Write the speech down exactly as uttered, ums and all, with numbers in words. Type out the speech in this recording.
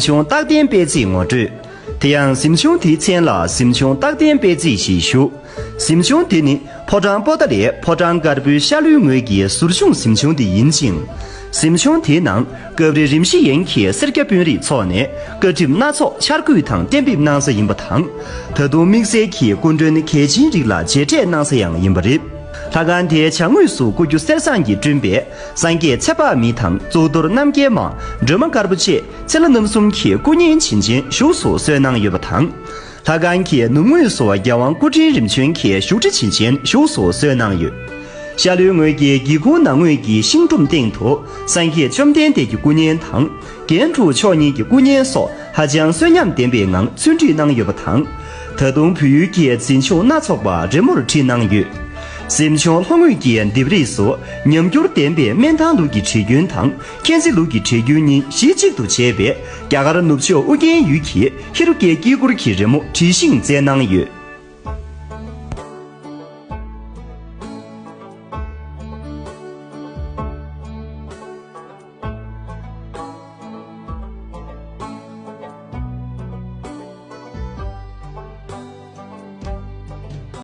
གཟིམ་ཆུང་རྟག་བརྟན་དཔལ་བརྩེགས་ངོ་སྤྲོད། དེ་ཡང་གཟིམ་ཆུང་དེའི་མཚན་ལ་གཟིམ་ཆུང་རྟག་བརྟན་དཔལ་བརྩེགས་ཞེས་ཞུ། གཟིམ་ཆུང་དེ་ནི་ཕོ་བྲང་པོ་ཏཱ་ལའི་ཕོ་བྲང་དཀར་པོའི་ཤར་ལྷོའི་ངོས་ཀྱི་ཟུར་གཞུང་གཟིམ་ཆུང་དེ་ཡིན་ཅིང་། གཟིམ་ཆུང་དེའི་ནང་སྐབས་རེ་རིམ་བཞི་ཡན་གྱི་སེར་སྐྱ་དཔོན་རིགས་ཚོགས་ནས་བཀའ་ཁྲིམས་སྣ་ཚོགས་འཆར་འགོད་དང་གཏན་འབེབས་གནང་ས་ཡིན་པ་དང་། ད་དུང་དམིགས་བསལ་གྱི་སྐུ་མགྲོན་གལ་ཆེན་རིགས་ལ་མཇལ་འཕྲད་གནང་ས་ཡང་ཡིན་པ་རེད། ལྷ་ཁང་དེའི་བྱང་ངོས་སུ་སྐུ་རྒྱུ་གསེར་ཟངས་ཀྱིས་བསྐྲུན་པའི་སངས་རྒྱས་ཚེ་དཔག་མེད་དང་གཙུག་ཏོར་རྣམ་རྒྱལ་མ་སྒྲོལ་མ་དཀར་པོ་ཆེ་ཚེ་ལྷ་རྣམ་གསུམ་གྱི་སྐུ་བརྙན་བྱིན་ཅན་བཞུགས་སུ་གསོལ་གནང་ཡོད་པ་དང་། ལྷ་ཁང་གི་ནུབ་ངོས་སུ་རྒྱལ་དབང་སྐུ་ཕྲེང་རིམ་བྱོན་གྱི་བཞུགས་ཁྲི་བྱིན་ཅན་བཞུགས་སུ་གསོལ་གནང་ཡོད། ཤར་ལྷོའི་ངོས་ཀྱི་སྒེའུ་ཁུང་ནང་ངོས་ཀྱི་ཤིང་སྒྲོམ་སྟེང་དུ་སངས་རྒྱས་བཅོམ་ལྡན་འདས་ཀྱི་སྐུ་བརྙན་དང་། རྒྱན་དྲུག་མཆོག་གཉིས་ཀྱི་སྐུ་བརྙན་སོགས་ཧ་ཅང་གསོན་ཉམས་ལྡན་པའི་ངང་ཚུན་ཁྲིད་གནང་ཡོད་པ་དང་། ད་དུང་བོད་ཡུལ་གྱི་འཛིན་སྐྱོང་སྣ་ཚོགས་པ་རི་མོར་བྲིས་གནང་ཡོད། གཟིམ་ཆུང་ལྷོ་ངོས་ཀྱི་ལྡེབས་རིས་སུ་ཉམས་འགྱུར་ལྡན་པའི་སྨན་ཐང་ལུགས་ཀྱི་བྲིས་རྒྱུན་དང་མཁྱེན་བརྩེ་ལུགས་ཀྱི་བྲིས་རྒྱུན་གཉིས་གཞི་གཅིག་ཏུ་བྱས་པའི་རྒྱ་གར་ནུབ་ཕྱོགས་ཨུ་རྒྱན་ཡུལ་གྱི་ཧེ་རུ་ཀའི་དཀྱིལ་འཁོར་གྱི་རི་མོ་བྲིས་ཤིང་མཛད་གནང་ཡོད།